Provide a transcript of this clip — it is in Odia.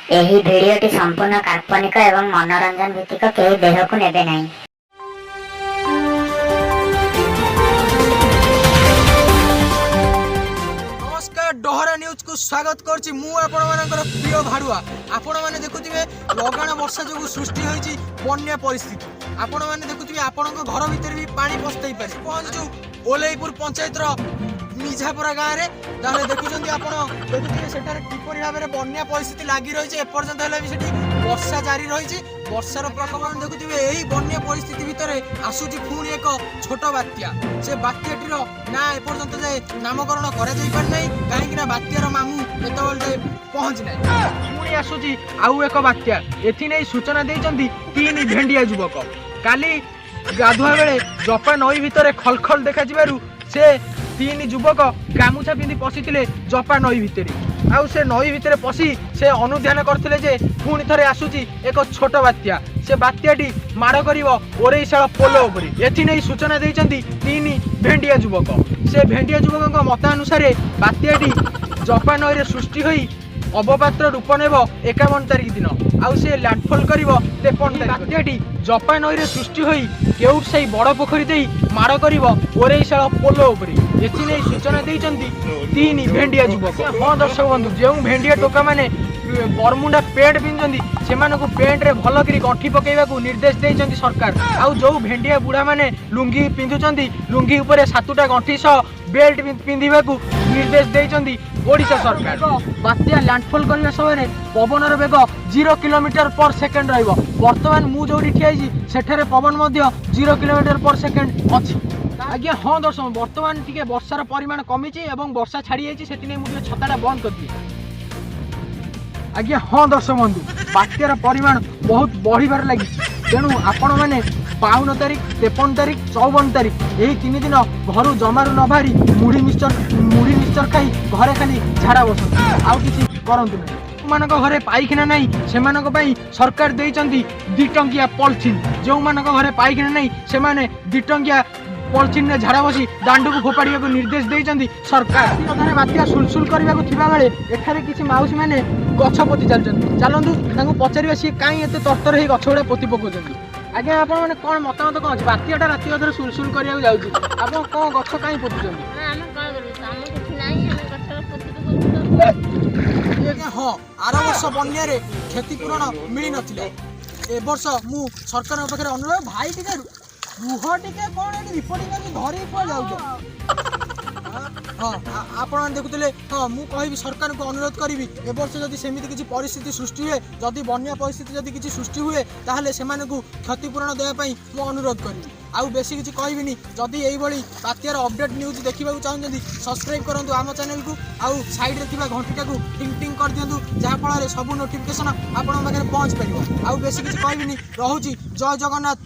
ଏହି ଭିଡିଓଟି ସମ୍ପୂର୍ଣ୍ଣ କାଳ୍ପନିକ ଏବଂ ମନୋରଞ୍ଜନ ଭିତ୍ତିକ, କେହି ଦେହକୁ ନେବେ ନାହିଁ। ନମସ୍କାର, ଡହରା ନ୍ୟୁଜକୁ ସ୍ୱାଗତ କରୁଛି ମୁଁ ଆପଣମାନଙ୍କର ପ୍ରିୟ ଭାଡୁଆ। ଆପଣମାନେ ଦେଖୁଥିବେ, ଲଗାଣ ବର୍ଷା ଯୋଗୁଁ ସୃଷ୍ଟି ହୋଇଛି ବନ୍ୟା ପରିସ୍ଥିତି। ଆପଣମାନେ ଦେଖୁଥିବେ, ଆପଣଙ୍କ ଘର ଭିତରେ ବି ପାଣି ପଶିଥାଇପାରେ। ପହଞ୍ଚିଛୁ ଓଲେଇପୁର ପଞ୍ଚାୟତର ମିଝାପରା ଗାଁରେ। ତାହେଲେ ଦେଖୁଛନ୍ତି, ଆପଣ ଦେଖୁଥିବେ ସେଠାରେ କିପରି ଭାବରେ ବନ୍ୟା ପରିସ୍ଥିତି ଲାଗି ରହିଛି। ଏପର୍ଯ୍ୟନ୍ତ ହେଲେ ବି ସେଠି ବର୍ଷା ଜାରି ରହିଛି। ବର୍ଷାର ପ୍ରକୋପ ଦେଖୁଥିବେ। ଏହି ବନ୍ୟା ପରିସ୍ଥିତି ଭିତରେ ଆସୁଛି ପୁଣି ଏକ ଛୋଟ ବାତ୍ୟା। ସେ ବାତ୍ୟାଟିର ନାଁ ଏପର୍ଯ୍ୟନ୍ତ ଯାଏ ନାମକରଣ କରାଯାଇ ପାରିନାହିଁ, କାହିଁକି ନା ବାତ୍ୟାର ମାମୁଁ ଏତେବେଳେ ଯାଏ ପହଞ୍ଚି ନାହିଁ। ପୁଣି ଆସୁଛି ଆଉ ଏକ ବାତ୍ୟା, ଏଥିନେଇ ସୂଚନା ଦେଇଛନ୍ତି ତିନି ଭେଣ୍ଡିଆ ଯୁବକ। କାଲି ଗାଧୁଆ ବେଳେ ଜପା ନଈ ଭିତରେ ଖଲଖଲ ଦେଖାଯିବାରୁ ସେ ତିନି ଯୁବକ ଗାମୁଛା ପିନ୍ଧି ପଶିଥିଲେ ଜପା ନଈ ଭିତରେ। ଆଉ ସେ ନଈ ଭିତରେ ପଶି ସେ ଅନୁଧ୍ୟାନ କରିଥିଲେ ଯେ ପୁଣି ଥରେ ଆସୁଛି ଏକ ଛୋଟ ବାତ୍ୟା, ସେ ବାତ୍ୟାଟି ମାଡ଼ କରିବ ଓରେଇଶାଳ ପୋଲ ଉପରେ। ଏଥିନେଇ ସୂଚନା ଦେଇଛନ୍ତି ତିନି ଭେଣ୍ଡିଆ ଯୁବକ। ସେ ଭେଣ୍ଡିଆ ଯୁବକଙ୍କ ମତ ଅନୁସାରେ ବାତ୍ୟାଟି ଜପା ନଈରେ ସୃଷ୍ଟି ହୋଇ ଅବପାତ୍ର ରୂପ ନେବ 51 ତାରିଖ ଦିନ, ଆଉ ସେ ଲ୍ୟାଣ୍ଡଫଲ୍ କରିବ 53 ତାରିଖ। ବାତ୍ୟାଟି ଜପା ନଈରେ ସୃଷ୍ଟି ହୋଇ କେଉଟ ସାହି ବଡ଼ ପୋଖରୀ ଦେଇ ମାଡ଼ କରିବ ଓରେଇଶାଳ ପୋଲ ଉପରେ। ଏଥିନେଇ ସୂଚନା ଦେଇଛନ୍ତି ତିନି ଭେଣ୍ଡିଆ ଯୁବକ। ହଁ ଦର୍ଶକ ବନ୍ଧୁ, ଯେଉଁ ଭେଣ୍ଡିଆ ଟୋକାମାନେ ବରମୁଣ୍ଡା ପ୍ୟାଣ୍ଟ ପିନ୍ଧୁଛନ୍ତି, ସେମାନଙ୍କୁ ପ୍ୟାଣ୍ଟରେ ଭଲ କରି ଗଣ୍ଠି ପକାଇବାକୁ ନିର୍ଦ୍ଦେଶ ଦେଇଛନ୍ତି ସରକାର। ଆଉ ଯେଉଁ ଭେଣ୍ଡିଆ ବୁଢ଼ାମାନେ ଲୁଙ୍ଗି ପିନ୍ଧୁଛନ୍ତି, ଲୁଙ୍ଗି ଉପରେ ସାତଟା ଗଣ୍ଠି ସହ ବେଲ୍ଟ ପିନ୍ଧିବାକୁ ନିର୍ଦ୍ଦେଶ ଦେଇଛନ୍ତି ଓଡ଼ିଶା ସରକାର। ବାତ୍ୟା ଲ୍ୟାଣ୍ଡଫଲ୍ କରିବା ସମୟରେ ପବନର ବେଗ 0 କିଲୋମିଟର ପର ସେକେଣ୍ଡ ରହିବ। ବର୍ତ୍ତମାନ ମୁଁ ଯୋଉଠି ଠିଆ ହେଇଛି, ସେଠାରେ ପବନ ମଧ୍ୟ 0 କିଲୋମିଟର ପର ସେକେଣ୍ଡ ଅଛି। ଆଜ୍ଞା ହଁ ଦର୍ଶକ, ବର୍ତ୍ତମାନ ଟିକେ ବର୍ଷାର ପରିମାଣ କମିଛି ଏବଂ ବର୍ଷା ଛାଡ଼ି ଯାଇଛି। ସେଥିପାଇଁ ମୁଁ ଟିକେ ଛତାଟା ବନ୍ଦ କରିଦିଏ। ଆଜ୍ଞା ହଁ ଦର୍ଶକ ବନ୍ଧୁ, ବାତ୍ୟାର ପରିମାଣ ବହୁତ ବଢ଼ିବାରେ ଲାଗିଛି। ତେଣୁ ଆପଣମାନେ 52 ତାରିଖ, 53 ତାରିଖ, 54 ତାରିଖ ଏହି 3 ଦିନ ଘରୁ ଜମାରୁ ନ ବାହାରି ମୁଢ଼ି ମିକ୍ସଚର ଖାଇ ଘରେ ଖାଲି ଝାଡ଼ା ବସନ୍ତୁ, ଆଉ କିଛି କରନ୍ତୁ ନାହିଁ। ଯେଉଁମାନଙ୍କ ଘରେ ପାଇଖାନା ନାହିଁ, ସେମାନଙ୍କ ପାଇଁ ସରକାର ଦେଇଛନ୍ତି 2 ଟଙ୍କିଆ ପଲିଥିନ୍। ଯେଉଁମାନଙ୍କ ଘରେ ପାଇଖାନା ନାହିଁ, ସେମାନେ 2 ଟଙ୍କିଆ ପଲିଥିନରେ ଝାଡ଼ା ବସି ଦାଣ୍ଡକୁ ଫୋପାଡ଼ିବାକୁ ନିର୍ଦ୍ଦେଶ ଦେଇଛନ୍ତି ସରକାର। ଅଧାରେ ବାତ୍ୟା ସୁଲସୁଲ କରିବାକୁ ଥିବାବେଳେ ଏଠାରେ କିଛି ମାଉସୀ ମାନେ ଗଛ ପୋତି ଚାଲିଛନ୍ତି। ଚାଲନ୍ତୁ ତାଙ୍କୁ ପଚାରିବା, ସିଏ କାହିଁ ଏତେ ତରତର ହେଇ ଗଛ ଗୁଡ଼ା ପୋତି ପକଉଛନ୍ତି। ଆଜ୍ଞା, ଆପଣ ମାନେ କ'ଣ ମତାମତ କ'ଣ ଅଛି? ବାତ୍ୟାଟା ରାତି ଅଧରେ ସୁଲସୁଲ କରିବାକୁ ଯାଉଛି, ଆପଣ କ'ଣ ଗଛ କାହିଁ ପୋତୁଛନ୍ତି? ନା, ଆମେ କ'ଣ କରିବୁ? କାମ କିଛି ନାହିଁ, ଆମେ ଗଛ ପୋତି ପକଉଛୁ। ଆଜ୍ଞା ହଁ, ଆର ବର୍ଷ ବନ୍ୟାରେ କ୍ଷତିପୂରଣ ମିଳିନଥିଲା। ଏ ବର୍ଷ ମୁଁ ସରକାରଙ୍କ ପାଖରେ ଅନୁରୋଧ। ଭାଇ, ଟିକେ ରୁହ ଟିକେ, କ'ଣ ଏଠି ରିପୋର୍ଟିଂ କରିକି ଧରିକି କୁଆଡ଼େ ଯାଉଛ? ହଁ, ଆପଣମାନେ ଦେଖୁଥିଲେ। ହଁ, ମୁଁ କହିବି, ସରକାରଙ୍କୁ ଅନୁରୋଧ କରିବି, ଏ ବର୍ଷ ଯଦି ସେମିତି କିଛି ପରିସ୍ଥିତି ସୃଷ୍ଟି ହୁଏ, ଯଦି ବନ୍ୟା ପରିସ୍ଥିତି ଯଦି କିଛି ସୃଷ୍ଟି ହୁଏ, ତାହେଲେ ସେମାନଙ୍କୁ କ୍ଷତିପୂରଣ ଦେବା ପାଇଁ ମୁଁ ଅନୁରୋଧ କରିବି। ଆଉ ବେଶୀ କିଛି କହିବିନି। ଯଦି ଏଇଭଳି ବାତ୍ୟାର ଅପଡେଟ୍ ନ୍ୟୁଜ୍ ଦେଖିବାକୁ ଚାହୁଁଛନ୍ତି, ସବସ୍କ୍ରାଇବ୍ କରନ୍ତୁ ଆମ ଚ୍ୟାନେଲକୁ ଆଉ ସାଇଡ଼୍ରେ ଥିବା ଘଣ୍ଟିଟାକୁ ଟିଙ୍ଗ ଟିଙ୍ଗ କରିଦିଅନ୍ତୁ, ଯାହାଫଳରେ ସବୁ ନୋଟିଫିକେସନ୍ ଆପଣଙ୍କ ପାଖରେ ପହଞ୍ଚି ପାରିବ। ଆଉ ବେଶୀ କିଛି କହିବିନି, ରହୁଛି। ଜୟ ଜଗନ୍ନାଥ।